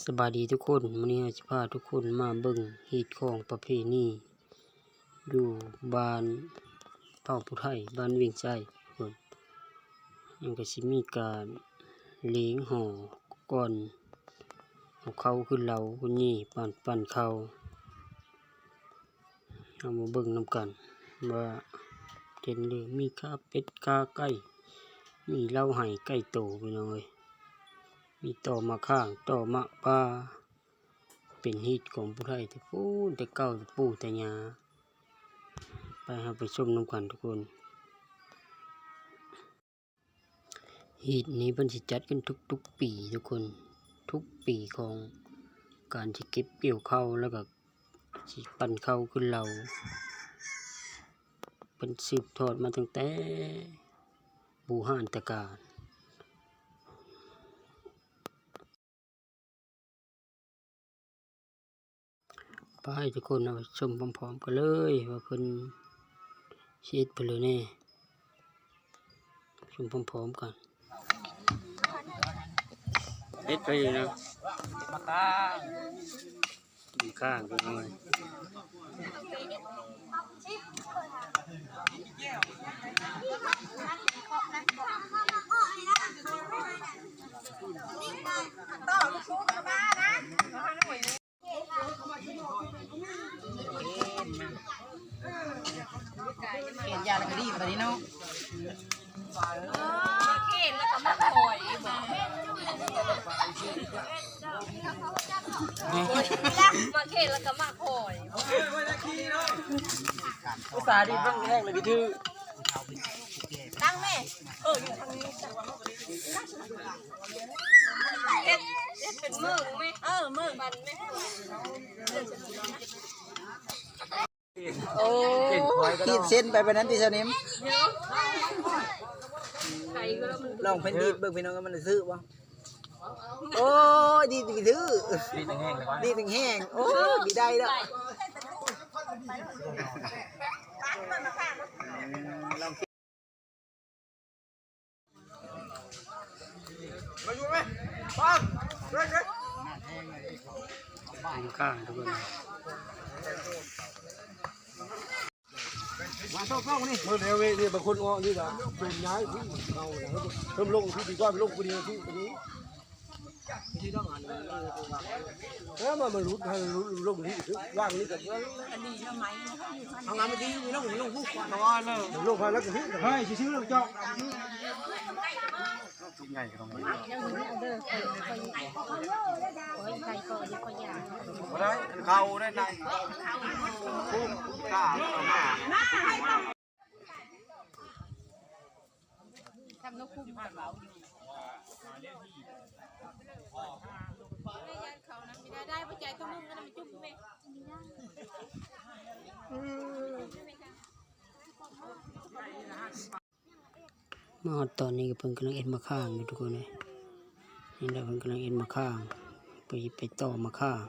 ສະບາຍດີທຸກຄົນ, ມື້ນີ້ເຮົາຊິພາທຸກຄົນມາເບິ່ງຮີດຄອງປະເພນີຢູ່ບ້ານເຜົ່າຜູ້ໄທ ບ້ານວຽງໄຊພຸ້ນ. ມັນກໍຊິມີການເລງຫໍ່ກ່ອນ ເອົາເຂົ້າຂຶ້ນເລົາ ຄົນນີ້ປັ້ນ ປັ້ນເຂົ້າ. ເຮົາມາເບິ່ງນຳກັນວ່າເປັນເລື່ອງ ມີຂາເປັດ ຂາໄກ່ ມີເລົາໄຮ່ໄກ່ໂຕ ພີ່ນ້ອງເອີຍ, ມີຕໍ່ໝາກຂ່າງ ຕໍ່ໝາກປ່າ. ເປັນຮີດຂອງຜູ້ໄທແຕ່ປູ້ນແຕ່ເກົ່າ ແຕ່ປູ່ແຕ່ຍ່າ. ໄປ ເຮົາໄປຊົມນຳກັນທຸກຄົນ. ຮີດນີ້ເພິ່ນຊິຈັດຂຶ້ນທຸກໆປີທຸກຄົນ, ທຸກປີຂອງການຊິເກັບກ່ຽວເຂົ້າ ແລ້ວກໍຊິປັ້ນເຂົ້າຂຶ້ນເລົາ. ເພິ່ນສືບທອດມາຕັ້ງແຕ່ບູຮານແຕ່ການ. ໄປ ໃຫ້ທຸກຄົນເຮົາຊົມພ້ອມໆກັນເລີຍ ວ່າເພິ່ນຊິເຮັດໄປເລີຍແນ່. ຊົມພ້ອມໆກັນ. ເຮັດໄປຢູ່ນະ ມາຕັ້ງ ຂ້າງ ພີ່ນ້ອງເອີຍ. ເຂດຢາລະກະດີບາດນີ້ເນາະ. ເອີ ເຂດແລ້ວກໍມາຄອຍ ມາເຂດແລ້ວກໍມາຄອຍ. ອຸດສ່າດີເບິ່ງແຮງເລີຍ ຄື ຕັ້ງແມ່ ເອີ ຢູ່ທາງນີ້ ເຮັດ ເຮັດເປັນເມີ້ງແມ່ ເອີ ເມີ້ງບັນແມ່. ໂອ້ ຂີດເສັ້ນໄປປານນັ້ນຕິສະນິມ. ລອງເພິ່ນດີດເບິ່ງ ພີ່ນ້ອງ ມັນຊື່ບໍ່? ໂອ້ຍ ດີດ ດີດ ດີດແຮງໆ ໂອ້ຍ ດີດໄດ້ດອກ. ມາຢູ່ໄໝ? ປັງ ເຮີ້ຍ ເຮີ້ຍ ຢູ່ຂ້າງທຸກຄົນ. ມາໂຕເກົ່ານີ້ ເມື່ອແລ້ວເວີຍ ນີ້ບາງຄົນອອກນີ້ກໍໂດນຍ້າຍ ເອົາແລ້ວ ເພີ່ມລົງທີ່ດີກວ່າ ລົງຜູ້ດຽວທີ່ນີ້. ເອີ ມາ ມາຫຼຸດ ໃຫ້ຫຼຸດລົງນີ້ ວາງນີ້ກໍ ອັນນີ້ເນາະ ໄມ້ ເອົາງາມທີ່ລົງ ລົງຜູ້ກ່ອນ ລະວ່າເລີຍ ລົງໄປແລ້ວກໍ ເຮີ້ຍ ຊື່ໆ ລົງຈອກ ໃຫຍ່ຂະໜົມ ຍັງເດີ ຄ່ອຍ ຄ່ອຍ ຄ່ອຍ ຄ່ອຍ ຄ່ອຍ ບໍ່ໄດ້ ເຂົ້າໄດ້ໃນ ຜູ້ກ້າເຂົ້າມາ. ທຳນົກຄຸມກັນເວົ້າຢູ່ ໄດ້ຢ້ານເຂົານະ ໄດ້ ໄດ້ບໍ່ຈ່າຍຕົວໜຶ່ງ ອັນນັ້ນມັນຈຸ້ມແມ່. ມາຮອດຕອນນີ້ກໍເພິ່ນກຳລັງເຮັດໝາກຂ່າງຢູ່ທຸກຄົນເອີຍ. ນີ້ແຫຼະ ເພິ່ນກຳລັງເຮັດໝາກຂ່າງ ໄປ ໄປຕໍ່ໝາກຂ່າງ.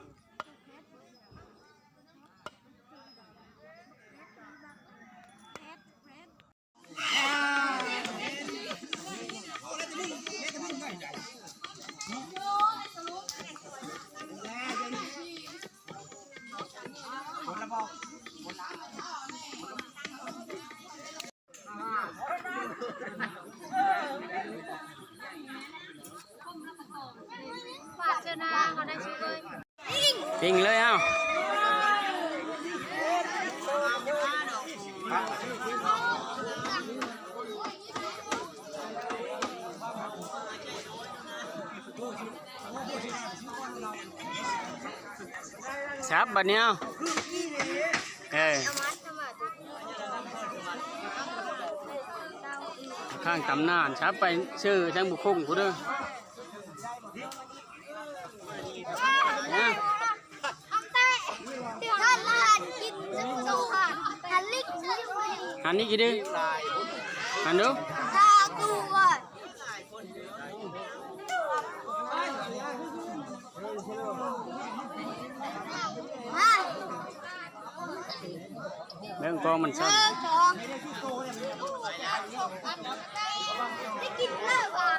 ປີ້ງເລີຍ ເອົ້າ ສັບບາດນີ້ ເອົ້າ ເອີ ຂ້າງຕຳນານ ສັບໄປຊື່ທາງບຸຄົງພຸ້ນເດີ. ຫັນນີ້ກິນ ຫັ້ນນີ້ກິນເດີ ຫັນດູ ເບິ່ງກອງມັນສັ່ນ. ໄດ້ກິນເລີຍວ່າ.